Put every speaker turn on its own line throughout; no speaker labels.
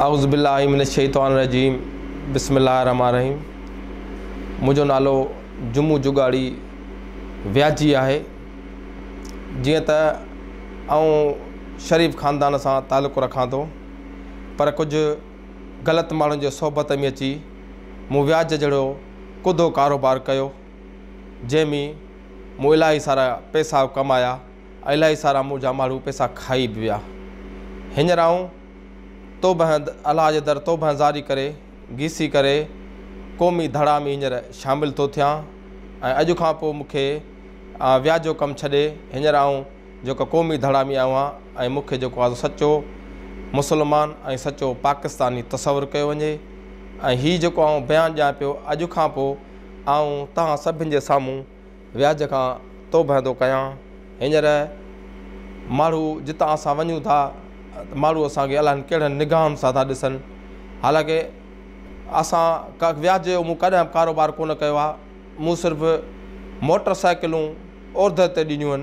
اعوذ بالله من الشيطان الرجيم بسم الله الرحمن الرحيم منهنجو نالو جمعو جڳاڙي وياجي آهي. جيئن ته آئون شريف خاندان سان تعلق رکان ٿو، پر ڪجهه غلط ماڻهن جي صحبت ۾ اچي مون وياج جهڙو ڪڌو ڪاروبار ڪيو، جنهن ۾ مون الاهي سارا پئسا ڪمايا ۽ الاهي سارا منهنجا ماڻهو پئسا کائي به ويا. هينئر آئون توبه الله جي در توبه زاري ڪري گيسي ڪري قومي ڌڙا ۾ هينئر شامل ٿو ٿيان ۽ اڄ کان پوء مون کي وياج جو ڪم ڇڏي هينئر آئون جيڪو قومي ڌڙا ۾ آيو آهيان ۽ مون کي جيڪو آهي سچو مسلمان ۽ سچو پاڪستاني تصور ڪيو وڃي ۽ هي جيڪو آئون بيان ڏيان پيو، اڄ کان پوء آئون توهان سڀن جي سامهون وياج کان توبهه ٿو ڪيان. هينئر ماڻهو جتان اسان وڃون ٿا، ماڻهو اسان کي الائي ڪهڙن نگاهن سان ٿا ڏسن. حالانڪه اسان وياج جو مون ڪڏهن به ڪاروبار ڪونه ڪيو آهي. مون صرف موٽر سائيڪلون اوڌر تي ڏنيون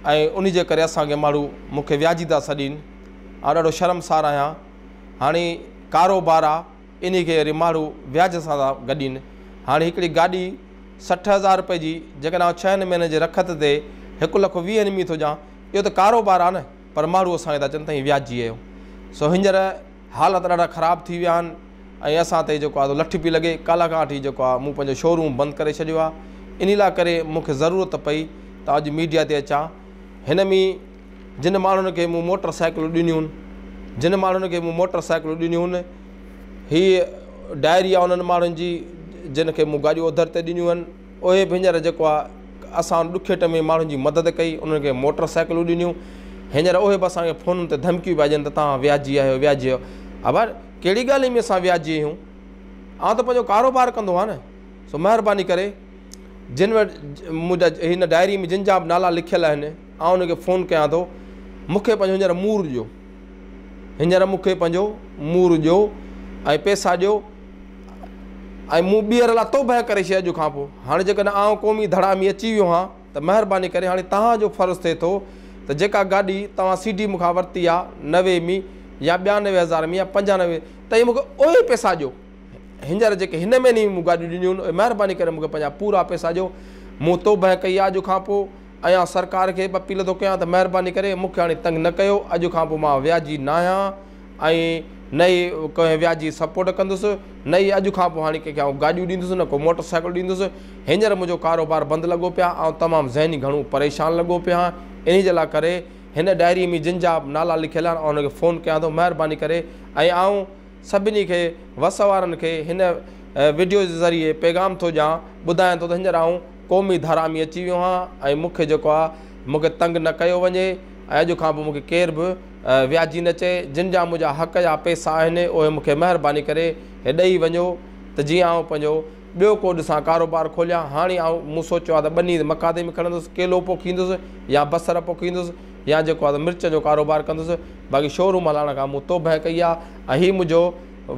آهن ۽ ان جي ڪري اسان کي ماڻهو مون کي وياجي ٿا سڏين. آئون ڏاڍو شرمسار آهيان. هاڻي ڪاروبار آ، انهي کي وري ماڻهو وياج سان ٿا گڏين. هاڻي هڪڙي گاڏي 60,000 رپئي جي جيڪڏهن آئون 6 مهينن جي رکت تي 1 لک 20 ۾ ٿو ڏيان، اهو ته ڪاروبار آ نه، پر ماڻهو اسان کي ٿا چون توهين وياجي آهيو. سو هينئر حالت ڏاڍا خراب ٿي ويا آهن ۽ اسان تي جيڪو آ لٺ پئي لڳي. ڪالهه کان وٺي جيڪو آ مون پنهنجو شوروم بند ڪري ڇڏيو آ. انهي لاء ڪري مون کي ضرورت پئي ته اڄ ميڊيا تي اچان. هن ۾ جن ماڻهن کي مون موٽر سائيڪلون ڏنيون، جن ماڻهن کي مون موٽر سائيڪلون ڏنيون، هي ڊائري آهي انهن ماڻهن جي جن کي مون گاڏيون اوڌر تي ڏنيون آهن. اهي به هينئر جيڪو آهي اسان ڏکي ٽائيم ۾ ماڻهن جي مدد ڪئي، انهن کي موٽر سائيڪلون ڏنيون. هينئر اهي به اسان کي فونن تي ڌمڪيون پيا ڏين ته توهان وياجي آهيو، وياجي آهيو. ابا، ڪهڙي ڳالهه ۾ اسان وياجي آهيون؟ آئون ته پنهنجو ڪاروبار ڪندو آهيان نه. سو مهرباني ڪري جن وٽ منهنجا هن ڊائري ۾ جن جا به نالا لکيل آهن، آئون ان کي فون ڪيان ٿو، مون کي پنهنجو هينئر مور ڏيو، هينئر مون کي پنهنجو مور ڏيو ۽ پئسا ڏيو ۽ مون ٻيهر لاء توبهه ڪري ڇڏي. اڄ کان پوء هاڻي جيڪڏهن آئون قومي ڌڙا ۾ اچي ويو هان ته مهرباني ڪري هاڻي توهان جو فرض ٿئي ٿو ته جيڪا گاڏي توهان سي ڊي مون کان ورتي آهي 90 ۾ يا 92,000 ۾ يا 95 ته مون کي اهي پئسا ڏيو. هينئر جيڪي هن مهيني ۾ مون گاڏيون ڏنيون آهن، اهي مهرباني ڪري مون کي پنهنجا پورا پئسا ڏيو. مون توبهه ڪئي آهي. اڄ کان پوء ۽ آئون سرڪار کي به اپيل ٿو ڪيان ته مهرباني ڪري مون کي هاڻي تنگ نه ڪيو. اڄ کان پوء مان وياجي نه آهيان ۽ نه ئي ڪنهن وياجي سپورٽ ڪندس، نه ئي اڄ کان پوء هاڻي ڪنهن کي آئون گاڏيون ڏيندس، نه ڪو موٽر سائيڪل ڏيندس. هينئر منهنجو ڪاروبار بند لڳو پيو آهي. آئون تمام ذهني گهڻو پريشان لڳو پيو آهيان. انهي جي لاء ڪري هن ڊائري ۾ جن جا نالا لکيل آهن، آئون انهن کي فون ڪيان ٿو، مهرباني ڪري. ۽ آئون سڀني کي، وس وارن کي هن وڊيو جي ذريعي پيغام ٿو ڏيان، ٻڌايان ٿو ته هينئر آئون قومي ڌارا ۾ اچي ويو آهيان ۽ مون کي جيڪو آهي مون کي تنگ نه ڪيو وڃي ۽ اڄ کان پوء مون کي ڪير به وياجي نه چئي. جن جا منهنجا حق جا پئسا آهن، اهي مون کي مهرباني ڪري ڏئي وڃو ته جيئن آئون پنهنجو ٻيو ڪو ڏسان ڪاروبار کوليان. هاڻي آئون مون سوچيو آهي ته ٻني مقادي ۾ کڻندس، ڪيلو پوکيندس يا بصر پوکيندس يا جيڪو آهي مرچ جو ڪاروبار ڪندس. باقي شوروم هلائڻ کان مون توبهه ڪئي آهي ۽ هي منهنجو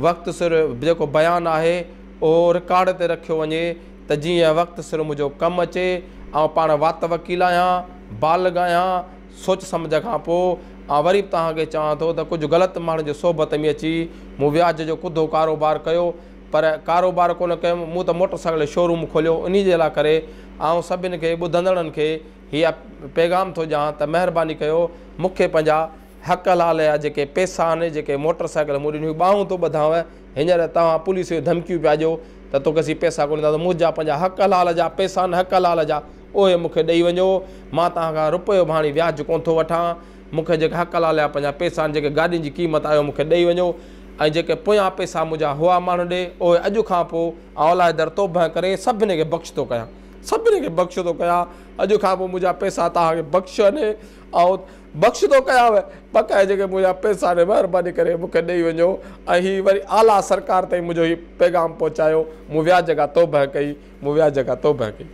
وقت سر جيڪو بيان آهي، اهو رڪارڊ تي رکيو وڃي ته جيئن وقت سر منهنجو ڪم اچي. آئون پاڻ وات وڪيل آهيان، بالغ آهيان. سوچ سمجهه کان پوء آئون وري به توهان کي چوان ٿو ته ڪجهه غلط ماڻهن جي صحبت ۾ اچي مون وياج جو ڪڌو ڪاروبار ڪيو، پر ڪاروبار ڪونه ڪيم، مون ته موٽر سائيڪل جو شوروم کوليو. انهي جي لاء ڪري آئون سڀن کي، ٻڌندڙن کي هي پيغام ٿو ڏيان ته مهرباني ڪيو، مون کي پنهنجا حق حلال جا جيڪي پئسا آهن، جيڪي موٽر سائيڪل مون ڏنيون، ٻانهون ٿو ٻڌانء، هينئر توهان پوليس کي ڌمڪيون پيا ڏيو ته توکي اسين پئسا ڪونه ڏينداسين. منهنجا پنهنجا حق حلال جا پئسا آهن، حق حلال جا، اهي مون کي ڏئي وڃو. مان توهان کان رپيو به هاڻي وياج ڪونه ٿو وٺان. مون کي جيڪي حق حلال جا پنهنجا پئسا آهن، جيڪي گاڏين جي قيمت آهي، اهي مون کي ڏئي وڃو ۽ جيڪي پويان پئسا منهنجا هئا ماڻهن ڏي، اهي اڄ کان پوء آئون الله جي در توبهه ڪري سڀني کي بخش ٿو ڪيان، سڀني کي بخش ٿو ڪيان. اڄ کان پوء منهنجا پئسا توهان کي بخش آهن، آئون بخش ٿو ڪيانو. بقايا جيڪي منهنجا پئسا آهن، مهرباني ڪري مون کي ڏئي وڃو ۽ هي وري اعليٰ سرڪار تائين منهنجو هي پيغام پهچايو، مون وياج کان توبهه ڪئي، مون وياج کان توبهه ڪئي.